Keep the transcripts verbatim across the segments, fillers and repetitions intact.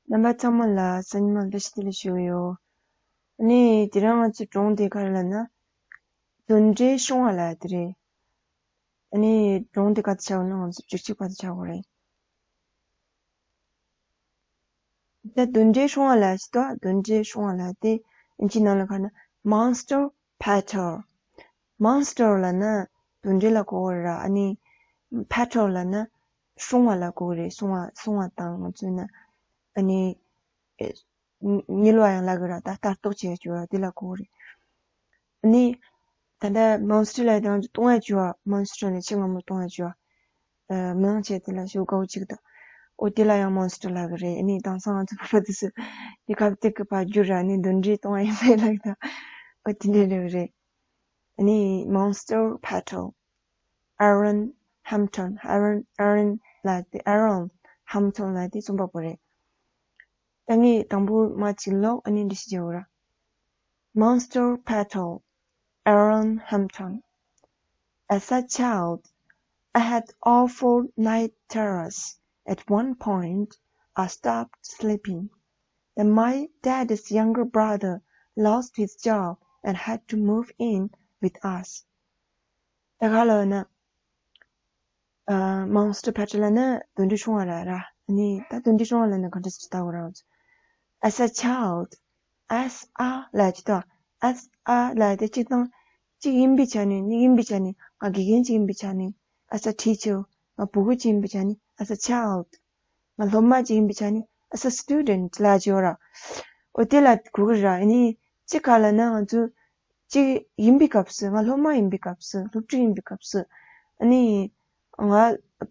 རྣམ་པ་ཚང་མ་ལ་སང་ཉིན་མ་བཀྲ་ཤིས་བདེ་ལེགས་ཞུ་གི་ཡོད། ཨ་ནི་དེ་རིང་ང་ཚོའི་སྒྲུང་དེ་ག་རེ་ལབ་ན། གདོན་འདྲེ་སྲུང་བ་ལབ་ཡ་དེ་རེད། ཨ་ནི་སྒྲུང་དེ་ག་དེ་ཆགས་ན་ང་ཚོ་བཅུ་གཅིག་པ་དེ་ཆགས་དགོས་རེད། ད་གདོན་འདྲེ་སྲུང་བ་ལབ་ཡ་ཅིག་འདུག་གདོན་འདྲེ་སྲུང་བ་ལབ་ཡ་དེ་ཨིན་ཇིའི་ནང་ལ་ག་རེ་ལབ་ན། Monster Patrol། Monster ལབ་ན་གདོན་འདྲེ་ལ་གོ་གི་རེད། ཨ་ནི་Patrol ལབ་ན་སྲུང་བ་ལ་གོ་གི་རེད། སྲུང་བ་སྲུང་བ་དང་ང་ཚོས་ན་ཨ་ནི་ཨེ་ཉེ་ལ་ཡང་ལབ་གི་རེད། ད་ལྟ་རྟོག་བྱེད་ཀྱི་རེད། དེ་ལ་གོ་གི་རེད། ཨ་ནི་ད་ལྟ་Monster ལབ་དང་གཏོང་ཡ་བྱ་བ། Monster ནི་ཆེས་སྔ་མོ་གཏོང་ཡ་བྱ་བ། ཨ་མིང་བྱས་དེ་ལ་ཞོ་དགའ་བོ་གཅིག་དང་། ཨོ་དེ་ལ་ཡང་Monster ལབ་གི་རེད། ཨ་ནི་དེང་སང་ང་ཚོ་བོད་པ་དེ་ཚོ་ཡི་ཁབ་ཏིག་གི་ཕར་བསྒྱུར་ར། ཨ་ནི་གདོན་འདྲེ་གཏོང་ཡ་ཡིན་པས་ལབ་གི་དང་། ཨོ་དེ་འདྲ་ལབ་གི་རེད། ཨ་ནི་Monster Patrol། Aaron Hampton། Aaron Aaron ལབ་དེ། Aaron Hampton ལབ་དེ་རྩོམ་པ་པོ་རེད། ད་ངས་དང་པོ་མ་གཅིག་ཀློག་ཨ་ནི་འགྲེལ་བཤད་རྒྱག་གི་ར། Monster Patrol, Aaron Hampton. As a child, I had awful night terrors. At one point, I stopped sleeping. Then my dad's younger brother lost his job and had to move in with us. ད་ག་ལ་ན། ཨ། Monster Patrol ལབ་ན་གདོན་འདྲེ་སྲུང་བ་ལ་ར། ཨ་ནི་ད་གདོན་འདྲེ་སྲུང་བ་ལབ་ན་ག་འདྲ་ཞིག་ལྟ་བུ་རང་། As a child, as a ལབ་ཅི་ད། As a ལབ་དེ་གཅིག་དང་གཅིག་ཡིན་པའི་ཆ་ནས། ནི་ཡིན་པའི་ཆ་ནས། ང་དགེ་རྒན་གཅིག་ཡིན་པའི་ཆ་ནས། As a teacher ང་ཕྲུ་གུ་གཅིག་ཡིན་པའི་ཆ་ནས། As a child ང་སློབ་མ་གཅིག་ཡིན་པའི་ཆ་ནས། As a student ལབ་ཅི་ཡོད་ར། འོ་དེ་ལ་གོ་གི་ར། ཨ་ནི་གཅིག་ག་ལབ་ན་ང་ཚོ་གཅིག་ཡིན་པའི་སྐབས་སུ། ང་སློབ་མ་ཡིན་པའི་སྐབས་སུ། སློབ་ཕྲུག་ཡིན་པའི་སྐབས་སུ། ཨ་ནི་ང་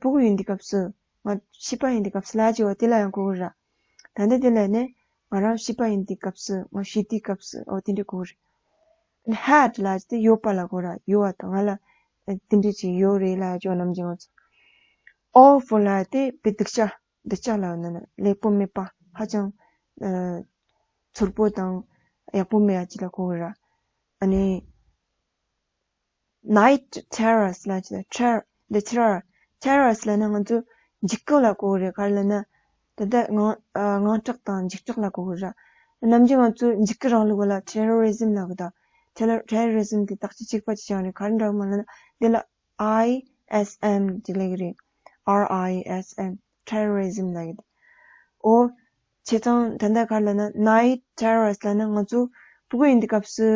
ཕྲུ་གུ་ཡིན་དུས་སྐབས་སུ། ང་བྱིས་པ་ཡིན་དུས་སྐབས་སུ་ལབ་ཅི་ཡོད་དེ་ལ་ཡང་གོ་གི་ར། ད་ལྟ་དེ་ལ་ནི་ང་རང་བྱིས་པ་ཡིན་དུས་སྐབས་སུ། ང་བྱིས་དུས་སྐབས་སུ། འོ་དེ་འདྲ་གོ་གི་ར། Had ལབ་དེ་ཡོད་པ་ལ་གོ་ར། ཡོད་པ་དང་ང་ལ་དེ་འདྲ་ཅིག་ཡོད་རེད་ལབ་ཅི་ཡོད། ནམ་རྒྱུན་ང་ཚོ། Awful ལབ་དེ་དཔེ་སྡུག་ཅག་སྡུག་ཅག་ལབ་ན་ན་ལེགས་པོ་མེད་པ། ཧ་ཅང་ཨ་ཚོར་པོ་དང་ཡག་པོ་མེད་ཡ་ཅིག་ལ་གོ་གི་ར། ཨ་ནི་night terrors ལབ་ཅི་ད། Terror, the terror, terrors ལབ་ན་ང་ཚོ་འཇིགས་སྐུལ་ལ་གོ་གི་རེད། ག་རེ་ལབ་ན་ད་ལྟ་དངངས་ཨ་དངངས་སྐྲག་དང་འཇིགས་སྐྲག་ལ་གོ་གི་ར། ནམ་རྒྱུན་ང་ཚོ་འཇིགས་སྐུལ་རིང་ལུགས་ལ་terrorism ལབ་གི་ད། Terror, terrorism དེ་དག་ཆ་གཅིག་པ་གཅིག་རྐྱང་རེད། ག་རེ་འདྲ་མ་ལབ་ན་དེ་ལ I S M དེ་ལབ་ཀྱི་རེད། R I S M, terrorism ལབ་ཀྱི་རེད། འོ། བྱས་ཙང་ད་ལྟ་ག་རེ་ལབ་ན་night terrors ལབ་ན་ང་ཚོ་ཕྲུ་གུ་ཡིན་དུས་སྐབས་སུ།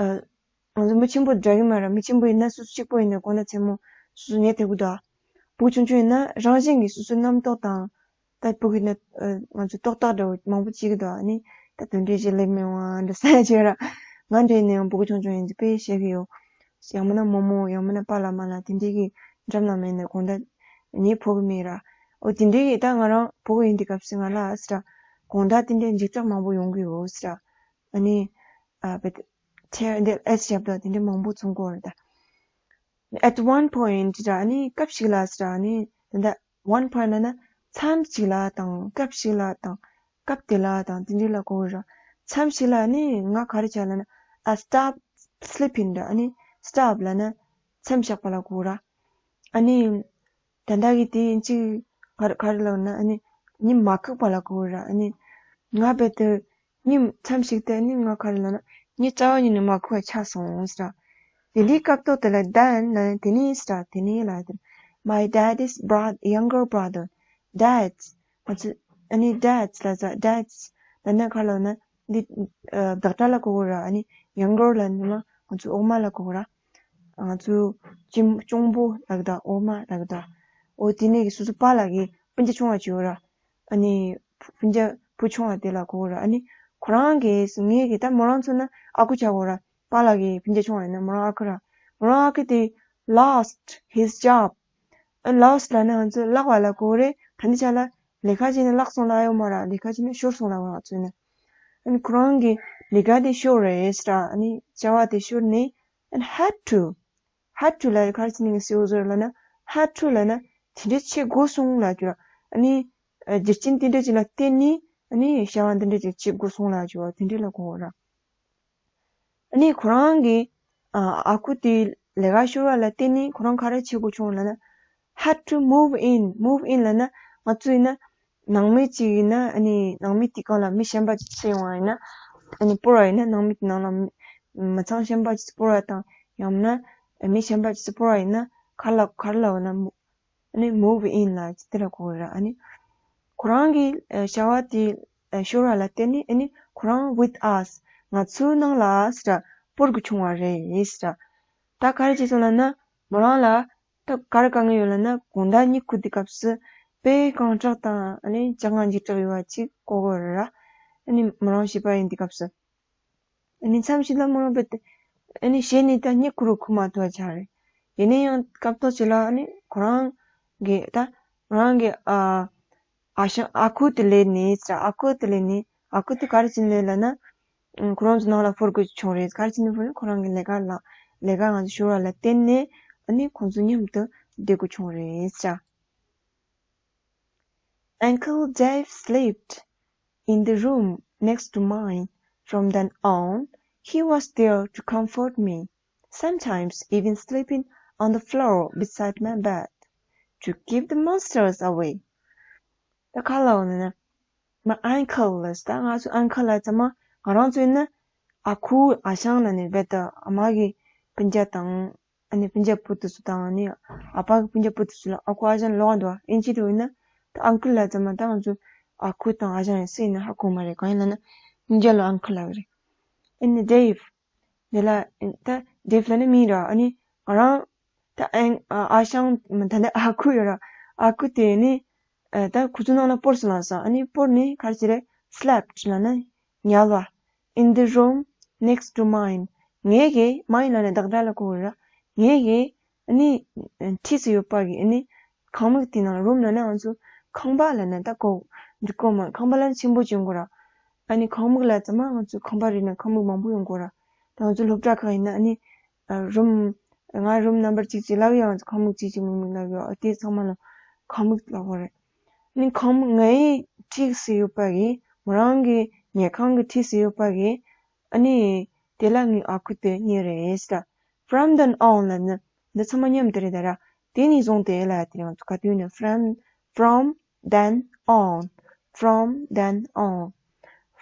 ཨ། ང་ཚོ་མི་ཆེན་པོ་འདྲ་གི་མ་རེད། མི་ཆེན་པོ་ཡིན་ན་སོ་སོ་གཅིག་པོ་ཡིན་ན་དགོང་དག་མཚན་མོ་སོ་སོ་ཉལ་ཐུབ་ཀྱི་འདུག་ཕྲུ་གུ་ཆུང་ཆུང་ཡིན་ན་རང་བཞིན་གྱིས་སོ་སོའི་རྣམ་རྟོག་དང་། ད་ཕྲུ་གུ་ཡིན་ན་ཨ་ང་ཚོ་རྟོག་བཏགས་འདྲ་བོ་མང་པོ་བྱེད་ཀྱི་འདུག་ཨ་ནི་ད་དེ་འདྲའི་ཞིག་སླེབས་མི་འོང་འདྲ་བསམ་ཡ་ཅིག་ཡོད་ར། ང་འདྲ་ཡིན་ན་ཡང་ཕྲུ་གུ་ཆུང་ཆུང་ཡིན་དུས་དཔེ་བཤད་ཀྱི་ཡོད། ཡང་མིན་ན་རྨོ་མོ། ཡང་མིན་ན་པཱ་ལགས་མ་ལགས་དེ་འདྲས་ཀྱིས་འགྲམ་ལ་མེད་ན་དགོང་དག་ཉལ་ཕོད་ཀྱི་མེད་ར། འོ་དེ་འདྲས་ཀྱིས་ད་ང་རང་ཕྲུ་གུ་ཡིན་དུས་སྐབས་སུ་ང་ལ་ཨ་ཟེར་ར། དགོང་དག་དེ་འདྲས་འཇིགས་སྐྲག་མང་པོ་ཡོང་གི་ཡོད་ཟེར་ར། ཨ་ནི་ཨ་བེད་ཐེར་འདི་ཨེས་ཞབས་ད་དེ་འདྲས་མང་པོ་མཚོན་གྱི་ཡོད་རེད་ད། At one point ཟེར་ར། ཨ་ནི་སྐབས་ཤིག་ལ་ཟེར་ར། ཨ་ནི་ད་ལྟ་one point ལབ་ན་མཚམས་ཤིག་ལ་དང་སྐབས་ཤིག་ལ་དང་སྐབས་དེ་ལ་དང་དེ་འདྲ་ལ་གོ་གི་ར། མཚམས་ཤིག་ལ་ནི་ང་ག་རེ་བྱས་ལབ་ན། I stopped sleeping ར། ཨ་ནི་stop ལབ་ན་མཚམས་བཞག་པ་ལ་གོ་གི་ར། ཨ་ནི་ད་ལྟ་གི་དེ་ཅིག་ག་རེ་ག་རེ་ལབ་ན། ཨ་ནི་གཉིད་མ་ཁུག་པ་ལ་གོ་གི་ར། ཨ་ནི་ང་རྦད་དེ་གཉིད་མཚམས་ཤིག་དེ་ནི་ང་ག་རེ་ལབ་ན་གཉིད་རྩ་བ་ཉིད་ནས་མ་ཁུག་པ་ཆགས་སོང་ཟེར་ར། དེ་འདྲའི་སྐབས་ཐོག་དེ་ལ་then ལབ་ན་དེ་ནས་ཟེར་ར། དེ་ནས་ལབ་ཡ་དེ། My daddy's brother, younger brother, dad's ང་ཚོ་ཨ་ནི་dad's ལབ་ཙང་། dad's ལབ་ན་ག་རེ་ལབ་ན་འདི་ཨ་བདག་སྒྲ་ལ་གོ་གི་ར། ཨ་ནི་younger ལབ་ན་ང་ཚོ་འོག་མ་ལ་གོ་གི་ར། ང་ཚོ་གཅེན་གཅུང་པོ་ལབ་ཀྱི་ད། འོག་མ་ལབ་ཀྱི་ད། འོ་དེ་ནས་ཀྱི་སོ་སོ་པཱ་ལགས་ཀྱི་སྤུན་ཀྱག་ཆུང་བ་ཅིག་ཡོད་ར། ཨ་ནི་སྤུན་ཀྱག་བུ་ཆུང་བ་དེ་ལ་གོ་གི་ར། ཨ་ནི་ཁོ་རང་གིས་ངས་ཀྱི་ད་མོ་རང་མཚོན་ན་ཨ་ཁུ་ཆགས་གོ་ར། པཱ་ལགས་ཀྱི་སྤུན་ཀྱག་ཆུང་བ་ཡིན་ན་མོ་རང་ཨ་ཁུ་ར། མོ་རང་ཨ་ཁུ་དེ་lost his job. ཨ་lost ལབ་ན་ང་ཚོ་བརླག་པ་ལ་གོ་གི་རེད། ད་འདི་ཆ་ལ་ལས་ཀ་བྱས་ནས་བརླག་སོང་ལབ་ཡོད་མ་ར། ལས་ཀ་བྱས་ནས་ཤོར་སོང་ལབ་པ་ང་ཚོ་ཡིན་ན། ཨ་ནི་ཁོ་རང་གི་ལས་ཀ་དེ་ཤོར་རེད་ཟེར་ར། ཨ་ནི་བྱ་བ་དེ་ཤོར་ནས་and had to, had to ལབ་ག་རེ་བྱས་ནས་ངས་ཟེར་བཟོ་ར་ལབ་ན། had to ལབ་ན་དེ་འདྲ་བྱེད་དགོས་སོང་ལབ་རྒྱུ་ར། ཨ་ནི་རྒྱུ་རྐྱེན་དེ་འདྲ་ཅིག་ལ་བརྟེན་ནས་ཨ་ནི་བྱ་བ་འདི་འདྲ་ཅིག་བྱེད་དགོས་སོང་ལབ་རྒྱུ་བ་དེ་འདྲ་ལ་གོ་གི་ར། ཨ་ནི་ཁོ་རང་གི་ཨ་ཨ་ཁུ་དེ་ལས་ཀ་ཤོར་བ་ལ་བརྟེན་ནས་ཁོ་རང་ག་རེ་བྱེད་དགོས་བྱུང་ལབ་ན། had to move in, move in ལབ་ན་ང་ཚོ་ཡིན་ན་ ནང་མི་གཅིག་ཡིན་ན་ཨ་ནི་ནང་མི་དེ་གང་ལ་མི་གཞན་པ་གཅིག་ཚུད་ཡོང་བ་ཡིན་ན། ཨ་ནི་སྤོར་བ་ཡིན་ན་ནང་མི་དེ་ནང་ལ་མི་མི་ཚང་གཞན་པ་གཅིག་སྤོར་བ་དང་ཡང་ན་མི་གཞན་པ་གཅིག་སྤོར་བ་ཡིན་ན་ག་ལ་ག་ལ་འོ་ན་ཨ་ནི་move in ལ་ཅི་དེ་ལ་གོ་ར། ཨ་ནི་ཁོ་རང་གི་བྱ་བ་དེ་ཤོར་བ་ལ་བརྟེན་ནས་ཨ་ནི་ཁོ་རང་with us ང་ཚོའི་ནང་ལ་ཟེར་སྤོར་དགོས་བྱུང་བ་རེད་ཟེར། ད་ག་རེ་བྱས་སོང་ལབ་ན་མོ་རང་ལ། ད་ག་རེ་དཀའ་ངལ་ཡོད་ལབ་ན་དགོང་དག་གཉིད་ཁུག་དུས་སྐབས་སུ་དཔེ་དཀའ་དྲགས་དང་ཨ་ནི་སྐྲག་དངངས་ཅིག་སྐྲག་ཡོད་པ་ཅིག་གོ་གི་རེད་ར། ཨ་ནི་མོ་རང་བྱིས་པ་ཡིན་དུས་སྐབས་སུ། ཨ་ནི་མཚམས་ཤིག་ལ་མོ་རང་དཔེ་ཨ་ནི་ཞེད་ནས་ད་གཉིད་ཁུག་རུ་ཁུག་མ་ཐུབ་པ་ཆགས་རེད། ཡིན་ན་ཡང་སྐབས་ཐོག་ཅིག་ལ་ཨ་ནི་ཁོ་རང་གི་ད་ཁོ་རང་གི་ཨ། ཨ་ཞང་ཨ་ཁུ་དེ་སླེབས་ནས་ཟེར། ཨ་ཁུ་དེ་སླེབས་ནས་ཨ་ཁུ་དེ་ག་རེ་བྱས་ནས་ལབ་ན། ཨ་ཁོ་རང་ཚོ་ནང་ལ་སྤོར་དགོས་བྱུང་རེད། ག་རེ་བྱས་ནས་སྤོར་ན་ཁོ་རང་གི་ལས་ཀ་ལ་ལས་ཀ་ང་ཚོ་ཤོར་བ་ལ་བརྟེན་ནས་ཨ་ནི་ཁོང་ཚོ་མཉམ་དུ་བསྡད་དགོས་བྱུང་རེད་ཟེར། Uncle Dave slept in the room next to mine. From then on, he was there to comfort me, sometimes even sleeping on the floor beside my bed to keep the monsters away. ད་ག་ལ་འོ་ན་my uncle ལ་ད་ང་ཚོ་uncle ལ་ཚང་མ་ང་རང་ཚོ་ཡིན་ན་ཨ་ཁུ་ཨ་ཞང་ལ་ནི་རྦད་དེ་ཨ་མ་གི་སྤུན་ཀྱག་དང་ཨ་ནི་སྤུན་ཀྱག་བུ་དེ་ཚོ་དང་ཨ་ནི་ཨ་ཕ་གི་སྤུན་ཀྱག་བུ་དེ་ཚོ་ལ་ཨ་ཁུ་ཨ་ཞང་ལབ་འདུག་ཨིན་ཇི་དུ་ཡིན་ན་ད་uncle ལ་ཚང་མ་ད་ང་ཚོ་ཨ་ཁུ་དང་ཨ་ཞང་ཡིན་སུ་ཡིན་ན་ཧ་གོ་མ་རེད། གང་ཡིན་ལབ་ན་སྤུན་ཀྱག་ལ་uncle ལབ་ཀྱི་རེད། ཨ་ནི་Dave དེ་ལ་ད་Dave ལབ་ནི་མིང་རེད། ཨ་ནི་ང་རང་ད་ཨ་ཨ་ཞང་ད་ནི་ཨ་ཁུ་ཡོད་ར། ཨ་ཁུ་དེ་ནི་ཨ་ད་ཁོ་ཚོ་ནང་ལ་སྤོར་སོང་ལབ་སོང་། ཨ་ནི་སྤོར་ནི་ག་རེ་བྱས་རེད། Slept ལབ་ན་ཉལ་བ། In the room next to mine. ངའི་གི་mine ལབ་ནི་བདག་སྒྲ་ལ་གོ་དགོས་ར། ངའི་གི་ཨ་ནི་འཁྲིས་སུ་ཡོད་པ་གི་ཨ་ནི་ཁང་མིག་དེ་ནང་room ལབ་ན་ང་ཚོ་ཁང་པ་ལབ་ན་ད་གོ་འདི་གོ་མ་ཁང་པ་ལབ་ན་ཆེན་པོ་ཅིག་ཡོང་གོ་ར། ཨ་ནི་ཁང་མིག་ལ་ཚང་མ་ང་ཚོ་ཁང་པ་རེད་ན་ཁང་མིག་མང་པོ་ཡོང་གོ་ར། ད་ང་ཚོ་སློབ་གྲྭ་ཁག་ཡིན་ན་ཨ་ནི་room ང་room number གཅིག་ཅིག་ལབ་ཡོད། ང་ཚོ་ཁང་མིག་གཅིག་ཅིག་མིག་མིག་ལབ་ཡོད། ཨ་དེ་ཚང་མ་ལ་ཁང་མིག་ལབ་གོ་རེད། ཨ་ནི་ཁང་མིག་ངའི་འཁྲིས་སུ་ཡོད་པ་གི་མོ་རང་གི་ཉལ་ཁང་གི་འཁྲིས་སུ་ཡོད་པ་གི་ཨ་ནི་དེ་ལ་ངའི་ཨ་ཁུ་དེ་ཉལ་རེད་ཟེར། From then on ལབ་ན་འདི་ཚང་མ་མཉམ་དུ་རེད་ད་ར། དེ་ནས་བཟུང་སྟེ་ལབ་དེ་ཡང་ག་དུས་ནས་from from then on. From then on.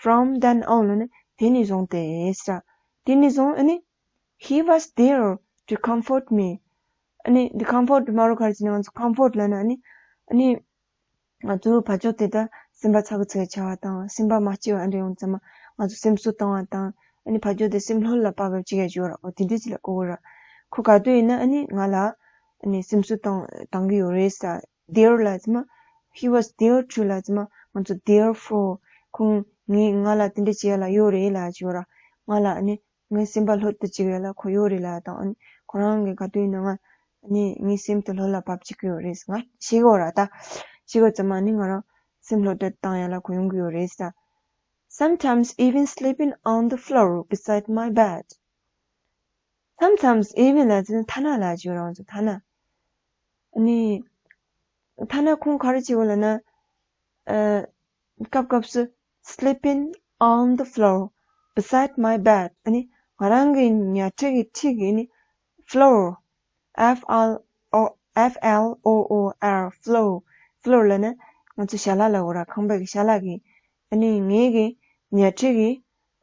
From then on ལབ་ན་དེ་ནས་བཟུང་སྟེ་ཟེར། དེ་ནས་བཟུང་ཨ་ནི་he was there to comfort me. ཨ་ནི་འདི་comfort མ་རུ་ག་རེ་བྱས་ནས་ང་ཚོ་comfort ལབ་ན་ཨ་ནི་ཨ་ནི། ང་ཚོ་ཕར་ཕྱོགས་དེ་ད་སེམས་པ་ཚ་གི་ཚ་གི་བྱ་བ་དང་སེམས་པ་མ་སྐྱིད་པ་ཨ་འདྲ་ཡོང་ཙམ་ང་ཚོ་སེམས་གསོ་བཏང་བ་དང་ཨ་ནི་ཕར་ཕྱོགས་དེ་སེམས་ལྷོད་ལ་བབས་བབས་ཅིག་ཡ་ཅིག་ཡོད་ར། འོ་དེ་འདྲ་ཅིག་ལ་གོ་གི་ར། ཁོ་ག་དུས་ཡིན་ན་ཨ་ནི་ང་ལ་ཨ་ནི་སེམས་གསོ་བཏང་བཏང་གི་ཡོད་རེད་ས། There ལ་ཙམ་he was there to ལ་ཙམ་ང་ཚོ་there for ཁོང་ངས་ང་ལ་དེ་འདྲ་བྱེད་ཡ་ལ་ཡོད་རེད་ལ་ཅིག་ཡོད་ར། ང་ལ་ཨ་ནི། ངའི་སེམས་པ་ལྷོད་དུ་བཅུག་ཡ་ལ་ཁོ་ཡོད་རེད་ལ་དང་ཨ་ནི་ཁོ་རང་གི་ག་དུས་ཡིན་ན་ང་ཨ་ནི་ངའི་སེམས་དེ་ལྷོད་ལ་བབས་བཅུག་གི་ཡོད་རེད་ང་ཤེས་གི་ཡོད་ར། ད་ཤེས་གི་ཡོད་ཙམ་ཨ་ནི་ང་རང་སེམས་ལྷོད་དུ་བཏང་ཡ་ལ་ཁོ་ཡོང་གི་ཡོད་རེད་ད། Sometimes even sleeping on the floor beside my bed. Sometimes even ལ་ཟེར་ན་ཐ་ན་ལ་བརྗོད་རང་ཚོ་ཐ་ན་ཨ་ནི་ཐ་ན་ཁོང་ག་རེ་བྱེད་གོ་ལ་ན་ཨ། སྐབས་སྐབས་སུ་sleeping on the floor beside my bed ཨ་ནི་ང་རང་གི་ཉལ་ཁྲི་གི་འཁྲིས་ཀྱི་ཨ་ནི་floor F L O F L O O R floor floor ལབ་ན་ང་ཚོ་ཞལ་ལག་ལ་འོ་ར་ཁང་པའི་གི་ཞལ་ལག་གི་ཨ་ནི་ངའི་གི་ཉལ་ཁྲི་གི་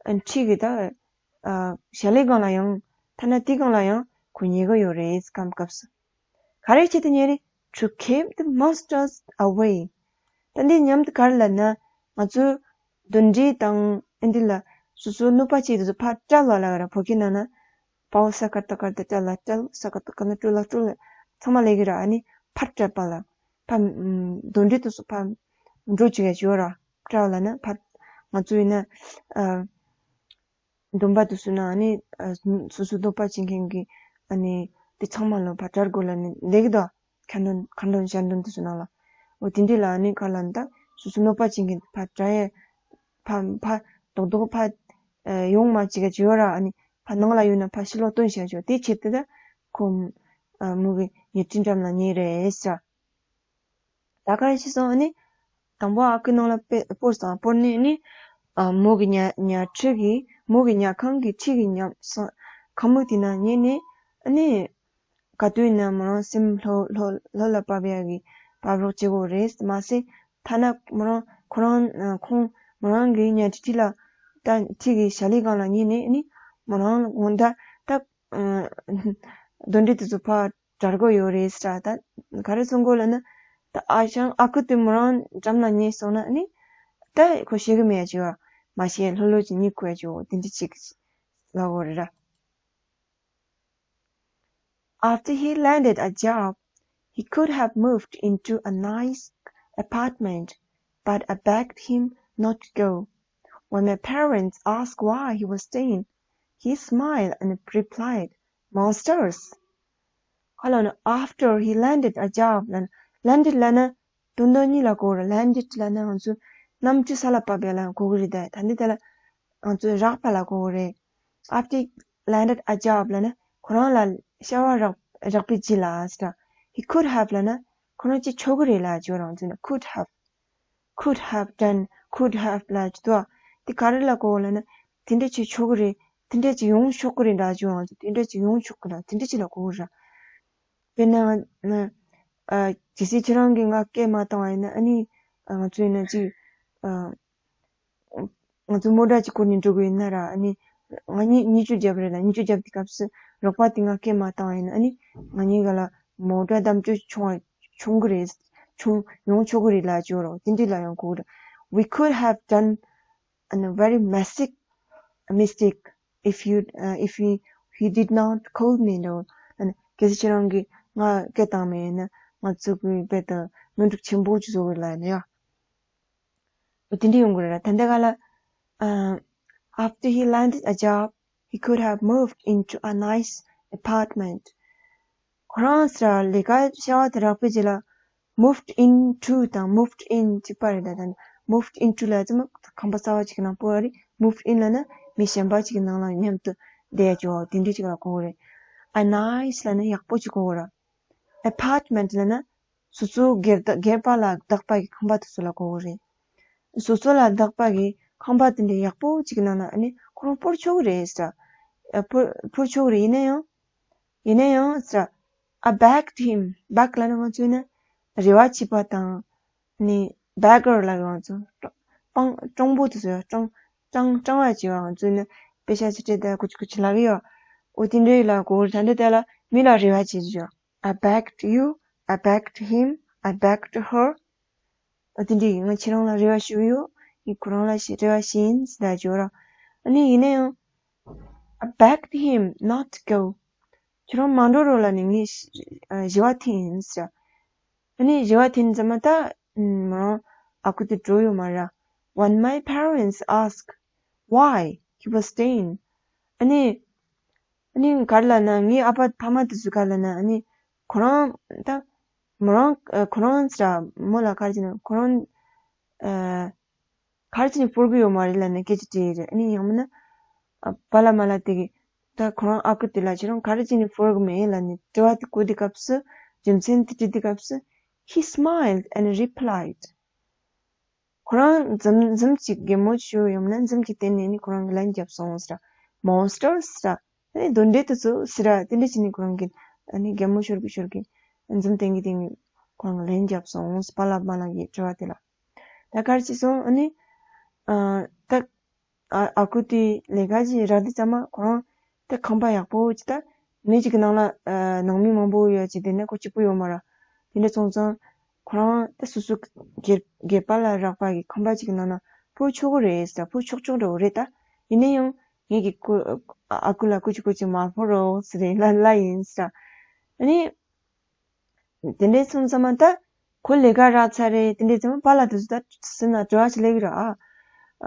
ཨ་འཁྲིས་ཀྱི་ད་ཨ་ཞལ་ལག་སྒང་ལ་ཡང་ཐ་ན་དེ་སྒང་ལ་ཡང་ཁོ་ཉལ་གི་ཡོད་རེད་སྐབས་སྐབས་སུ། ག་རེ་བྱེད་དུ་ཉལ་རེད། To keep the monsters away. ད་འདི་མཉམ་དུ་ག་རེ་ལབ་ན་ང་ཚོ་གདོན་འདྲེ་དང་ཨ་འདི་ལ་སོ་སོ་གནོད་པ་བྱེད་དུས་སུ་ཕར་བཀྲལ་བ་ལ་ག་རེ་བོད་སྐད་ནང་ན་པའོ་ས་ཀར་ཏ་ཀར་ཏ་བཀྲལ་ལ་བཀྲལ་ས་ཀར་ཏ་ཀར་ན་སྤྲུལ་ལ་སྤྲུལ་ལ་ཚང་མ་ལས་ཀྱི་ར། ཨ་ནི་ཕར་བཀྲལ་བ་ལ་ཕར་གདོན་འདྲེ་དུས་སུ་ཕར་འགྲོ་བྱེད་ཀྱི་ཡོད་ར། བཀྲལ་བ་ལབ་ན་ཕར་ང་ཚོ་ཡིན་ན་ཨ། སྡོམ་པ་དེ་ཚོ་ནང་ཨ་ནི་ཨ་སོ་སོ་སྡོམ་པ་བྱེད་མཁན་གྱི་ཨ་ནི་དེ་ཚང་མ་ལ་ཕར་བཀྲལ་དགོས་ལབ་ནི་ལེགས་དོ། ཁ་འདོན་ཁ་འདོན་ཞལ་འདོན་དེ་ཚོ་ནང་ལ། འོ་དེ་འདྲ་ལ་ཨ་ནི་ག་ལབ་ན་ད་སོ་སོ་སྡོམ་པ་བྱེད་མཁན་ཕར་བཀྲལ་ཡས་ཕར་ཕར་རྡོག་རྡོག་ཕར་ཨ་ཡོང་མ་བྱེད་ཀྱི་ཡོད་ར། ཨ་ནི་ཕར་ནང་ལ་ཡོད་ན་ཕར་ཕྱི་ལོགས་བཏོན་བཞག་ཆོག་དེ་ཆེད་དུ་ད་ཁོ་ཨ་མོ་གི་ཉལ་ཁྲི་འགྲམ་ལ་ཉལ་རེད་ཟེར། ད་ག་རེ་བྱས་སོང་ཨ་ནི། དང་པོ་ཨ་ཁུའི་ནང་ལ་སྤེ་སྤོར་སོང་། སྤོར་ནས་ཨ་ནི། ཨ་མོ་གི་ཉལ་ཉལ་ཁྲི་གི་མོ་གི་ཉལ་ཁང་གི་ཁྲི་གི་ཉམས་སོང་། ཁང་མིག་དེ་ན་ཉལ་ནས་ཨ་ནི། ག་དུས་ཡིན་ན་མོ་རང་སེམས་ལྷོད་ལྷོད་ལྷོད་ལ་བབས་ཡག་གི་བབས་རོགས་བྱེད་དགོས་རེད། མ་ཟད་ ཐ་ན་མོ་རང་ཁོ་རང་ཁོང་མོ་རང་གི་ཉལ་ཁྲི་ལ་ད་ཁྲི་གི་ཞལ་ལས་སྒང་ལ་ཉལ་ནས་ཨ་ནི་མོ་རང་ལ་དགོང་དག་ད་གདོན་འདྲེ་དེ་ཚོ་ཕར་བྲལ་གི་ཡོད་རེད་ཟེར། ད་ག་རེ་གསུང་གི་ཡོད་ལབ་ན། ད་ཨ་ཞང་ཨ་ཁུ་དེ་མོ་རང་འགྲམ་ལ་ཉལ་སོང་ན་ཨ་ནི་ད་ཁོ་ཤེས་གི་མེད་ཅེས་པ། མ་ཤེས་ལྷོད་ལྷོད་ཅིག་ཉལ་དགོས་ཅེས་པ་དེ་འདྲ་ཅིག་ལབ་ཡོད་རེད་ར། After he landed a job, he could have moved into a nice apartment, but I begged him not to go. When my parents asked why he was staying, he smiled and replied, "Monsters." ཁ་ལ་ནི་after he landed a job ལབ་ན། landed ལབ་ན་དོན་དག་གཉིས་ལ་གོ་ར། landed ལབ་ན་ང་ཚོ་གནམ་གྲུ་ས་ལ་བབས་པ་ལ་གོ་གི་རེད། ད་ད་འདི་དེ་ལ་ང་ཚོ་རག་པ་ལ་གོ་གི་རེད། After landed a job ལབ་ན་ཁོ་རང་ལ་བྱ་བ་རག་རག་པའི་རྗེས་ལ་ཟེར། He could have ལབ་ན་ཁོ་རང་ཅིག་ཆོག་གི་རེད་ལབ་ཅོ་རང་ཚོ་ན། could have, could have done, could have ལབ་ཅོ་དོ། དེ་ག་རེ་ལ་གོ་ལབ་ན་དེ་འདྲ་ཅིག་ཆོག་གི་རེད། དེ་འདྲ་ཅིག་ཡོང་ཆོག་གི་རེད་ལབ་ཅོ་རང་ཚོ། དེ་འདྲ་ཅིག་ཡོང་ཆོག་གི་རེད། དེ་འདྲ་ཅིག་ལ་གོ་གི་ར། དཔེར་ན་ཨ་གལ་སྲིད་ཁྱེད་རང་གིས་ང་སྐད་མ་བཏང་བ་ཡིན་ན་ཨ་ནི་ང་ཚོ་ཡིན་ན་ཅིག་ཨ། ང་ཚོ་མོ་ཊ་ཅིག་བསྐོར་ནས་འགྲོ་གི་ཡིན་ན་ར། ཨ་ནི་ང་གཉིས་གཉིས་ཆུ་རྒྱབ་རེད་ལ། གཉིས་ཆུ་རྒྱབ་དུས་སྐབས་སུ་རོགས་པ་དེ་ང་སྐད་མ་བཏང་བ་ཡིན་ན་ཨ་ནི་ང་གཉིས་ཀ་ལ་མོ་ཊ་བདམས་སྤྱོད་བྱུང་བ་བྱུང་གི་རེད། བྱུང་ཡོང་ཆོག་གི་རེད་ལབ་ཅོ་རོགས། དེ་འདྲ་ལ་ཡང་གོ་གི་རེད། We could have done a very massive mistake if you, uh, if he, he did not call me, though. ཨ་ནི་གལ་སྲིད་ཁྱེད་རང་གིས་ང་སྐད་བཏང་མེད་ན་ང་ཚོ་གི་དཔེ་དང་ནོར་འཁྲུལ་ཆེན་པོ་ཅིག་བཟོ་གི་རེད་ལབ་ཡིན་ན་ཡ། འོ་དེ་འདྲ་ཡོང་གི་རེད་ར། ད་ལྟ་ག་ལ་ཨ། After he landed a job, he could have moved into a nice apartment. ཁོ་རང་ཟེར་ལས་ཀ་བྱ་བ་དེ་རག་པའི་རྗེས་ལ་moved into དང་moved in གཅིག་པ་རེད། ད་ད་ནི་moved into ལབ་ཙམ་ཁང་པ་གསར་བ་ཅིག་གི་ནང་སྤོ་བ་རེད། moved in ལབ་ན་མི་གཞན་པ་ཅིག་གི་ནང་ལ་མཉམ་དུ་བསྡད་ཡ་ཅིག་འོ་དེ་འདྲ་ཅིག་ལ་གོ་གི་རེད། A nice ལབ་ན་ཡག་པོ་ཅིག་གོ་གི་ར། Apartment ལབ་ན་སོ་སོ་སྒེར་བདག་སྒེར་པ་ལ་བདག་པ་གི་ཁང་པ་དེ་ཚོ་ལ་གོ་གི་རེད། སོ་སོ་ལ་བདག་པ་གི་ཁང་པ་དེ་འདྲའི་ཡག་པོ་ཅིག་གི་ནང་ན་ཨ་ནི་ཁོ་རང་སྤོར་ཆོག་གི་རེད་ཟེར། ཨ་སྤོར་སྤོར་ཆོག་གི་རེད། ཡིན་ན་ཡང་ཡིན་ན་ཡང་ཟེར། I begged him. beg ལབ་ན་ང་ཚོས་ནི་རེ་བ་བྱེད་པ་དང་ནི་beggar ལབ་ཡོད། ང་ཚོ་སྤྲང་སྤྲང་པོ་དེ་ཚོ་ཡོད། སྤྲང་སྤྲང་སྤྲང་བ་བྱེད་པ་ང་ཚོས་ནི་པེ་ཤ་ཅི་སྤྲད་དེ་ཀུ་ཅི་ཀུ་ཅི་ལབ་ཡོད། འོ་དེ་འདྲའི་ལ་གོ་ད་འདྲ་དེ་ལ་མི་ལ་རེ་བ་བྱེད་ཀྱི་ཡོད། I begged you, I begged him, I begged her. ཨ་དེ་འདྲ་ཡིན། ང་ཁྱེད་རང་ལ་རེ་བ་ཞུ་གི་ཡོད། ངས་ཁོ་རང་ལ་ཞེ་རེ་བ་ཞུ་ཡིན་ཟེར་ད་བརྗོད་ར། ཨ་ནི་ཡིན་ན་ཡང་I begged him not to go. ཁྱེད་རང་མ་འགྲོ་རོགས་ལབ་ནས་ངས་ཞེ་བ་འཐེན་ཡིན་ཟེར། ཨ་ནི་ཞེ་བ་འཐེན་ཙམ་མ་ད་མོ་རང་ཨ་ཁུ་དེ་འགྲོ་ཡོད་མ་ར། When my parents asked why he was staying. ཨ་ནི་ཨ་ནི་ག་རེ་ལབ་ན་ངའི་ཨ་ཕ་ཕ་མ་དེ་ཚོས་ག་རེ་ལབ་ན་ཨ་ནི་ཁོ་རང་ད་མོ་རང་ཁོ་རང་ཟེར་མོ་ལ་ག་རེ་བྱས་ན་ཁོ་རང་ག་རེ་བྱས་ནས་སྤོར་གི་ཡོད་མ་རེད་ལབ་ནས་སྐད་ཆ་དྲིས་རེད། ཨ་ནི་ཡང་མིན་ན་པཱ་ལགས་མཱ་ལགས་དེ་གིས་ད་ཁོ་རང་ཨ་ཁུ་དེ་ལ་ཁྱེད་རང་ག་རེ་བྱས་ནས་སྤོར་གི་མེད་ལབ་ནས་དྲི་བ་དེ་གོ་དུས་སྐབས་སུ་རྒྱུ་མཚན་དེ་དྲིས་དུས་སྐབས་སུ་he smiled and replied. ཁོ་རང་འཛུམ་འཛུམ་གཅིག་གད་མོ་ཞུ་ཡོང་ན་འཛུམ་གཅིག་བསྟན་ནས་ནི་ཁོ་རང་གིས་ལན་བརྒྱབ་སོང་ཟེར། Monsters ཟེར། ཨ་ནི་གདོན་འདྲེ་དེ་ཚོ་ཟེར། དེ་འདྲ་བྱས་ནས་ཁོ་རང་གིས་ཨ་ནི་གད་མོ་ཤོར་གི་ཤོར་གི་འཛུམ་བསྟན་གི་བསྟན་གི་ཁོ་རང་གིས་ལན་བརྒྱབ་སོང་ཟེར། པཱ་ལགས་མཱ་ལགས་ཀྱི་དྲི་བ་དེ་ལ། ད་ག་རེ་བྱས་སོང་ཨ་ནི། ཨ་ད་ཨ་ཨ་ཁུ་དེ་ལས་ཀ་ཅིག་རག་དུས་ཙམ་མ་ཁོ་རང་ད་ཁང་པ་ཡག་པོ་ཅིག་ད་མི་གཅིག་གི་ནང་ལ་ཨ་ནང་མི་མང་པོ་ཡོད་ཅིག་དེ་ནས་ཁོ་གཅིག་པུ་ཡོད་མ་ར། དེ་འདྲ་སོང་ཙང་ཁོ་རང་ད་སོ་སོ་སྒེར་སྒེར་པ་ལ་རག་པ་གི་ཁང་པ་ཅིག་གི་ནང་ན་སྤོ་ཆོག་གི་རེད་ཟེར། སྤོ་ཆོག་ཆོག་འདྲ་བོ་རེད། ད་ཡིན་ན་ཡང་ངེད་ཀྱི་ཨ་ཁུ་ལ་ཀུ་ཅི་ཀུ་ཅི་མ་སྤོ་རོགས་ཟེར་ལ་ལ་ཡིན་ཟེར། ཨ་ནི། དེ་འདྲའི་སོང་ཙམ་མ་ད་ཁོ་ལས་ཀ་རག་ཚར་རེད། དེ་འདྲའི་ཙམ་མ་པཱ་ལགས་དེ་ཚོ་ད་སེམས་ན་དྲི་བ་ཞིག་སླེབས་ཀྱི་རེད་ཨ།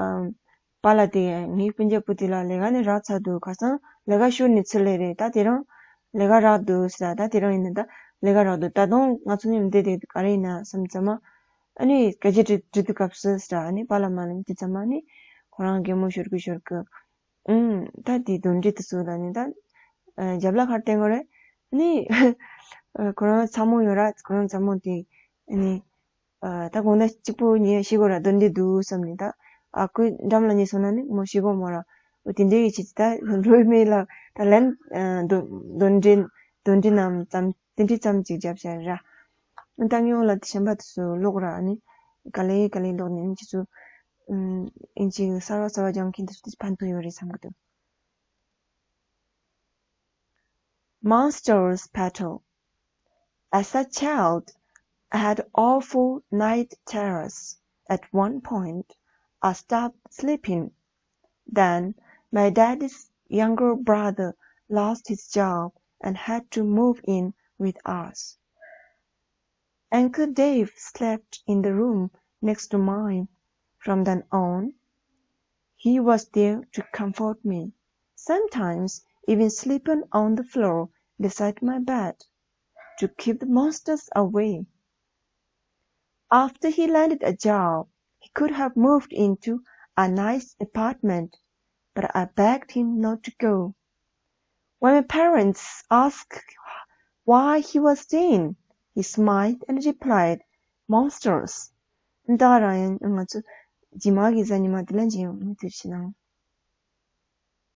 ཨམ། པཱ་ལགས་དེ་ངའི་སྤུན་ཀྱག་བུ་དེ་ལ་ལས་ཀ་ནི་རག་ཚར་འདུག་ཁ་སང་ལས་ཀ་ཤོར་ནས་ཚུར་སླེབས་རེད། ད་དེ་རིང་ལས་ཀ་རག་འདུག་ཟེར། ད་དེ་རིང་ཡིན་ན་ད་ལས་ཀ་རག་འདུག་ད་དུང་ང་ཚོ་མཉམ་བསྡད་བསྡད་ག་རེ་ཡིན་ན་བསམ་ཙམ་མ། ཨ་ནི་སྐད་ཆ་དྲི་དྲི་དུས་སྐབས་སུ་ཟེར། ཨ་ནི་པཱ་ལགས་མཱ་ལགས་དེ་ཙམ་མ་ནི་ཁོ་རང་གད་མོ་ཤོར་གི་ཤོར་གི་ཨུམ། ད་དེ་གདོན་འདྲེ་དེ་ཚོ་ལ་ནི་ད་ཨ་རྒྱབ་ལ་ཁར་བསྟན་དགོས་རེད། ནི་ཨ་ཁོ་རང་ཚ་མོ་ཡོད་ར། ཁོ་རང་ཚ་མོ་དེ་ནི་ཨ་ད་དགོང་དག་གཅིག་པུ་ཉལ་ཤི་དགོས་ར། གདོན་འདྲེ་འདུག་བསམ་ནི་ད་ཨ་ཁུ་འགྲམ་ལ་ཉལ་སོང་ན་ནི་མོ་ཤི་དགོས་མོ་ར། འོ་དེ་འདྲའི་ཡིད་ཆེས་ད་ལོས་མེད་ལ་ད་ལན་ཨ་གདོན་གདོན་འདྲེ་གདོན་འདྲེ་རྣམས་ཙམ་དེ་འདྲའི་ཙམ་ཅིག་རྒྱབ་བྱ་ར། ད་ངའི་འོག་ལ་དེ་གཞན་པ་དེ་ཚོ་ལོག་ར་ནི། ག་ལེ་ག་ལེ་ལོག་ནས་ཁྱེད་ཚོ་ཨིན་ཇི་གསར་བ་གསར་བ་སྦྱང་མཁན་དེ་ཚོ་ཕན་ཐོགས་ཡོད་རེད་བསམ་གི་འདུག Monsters Battle. As a child, I had awful night terrors. At one point, I stopped sleeping. Then, my daddy's younger brother lost his job and had to move in with us. Uncle Dave slept in the room next to mine. From then on, he was there to comfort me, sometimes even sleeping on the floor beside my bed to keep the monsters away. After he landed a job, he could have moved into a nice apartment, but I begged him not to go. When my parents asked why he was staying, he smiled and replied, "Monsters." ད་རང་ཡང་ང་ཚོ་རྗེས་མ་གི་གཟའ་ཉི་མ་དེ་ལ་མཇལ་ཡོང་། དེ་བྱས་ན།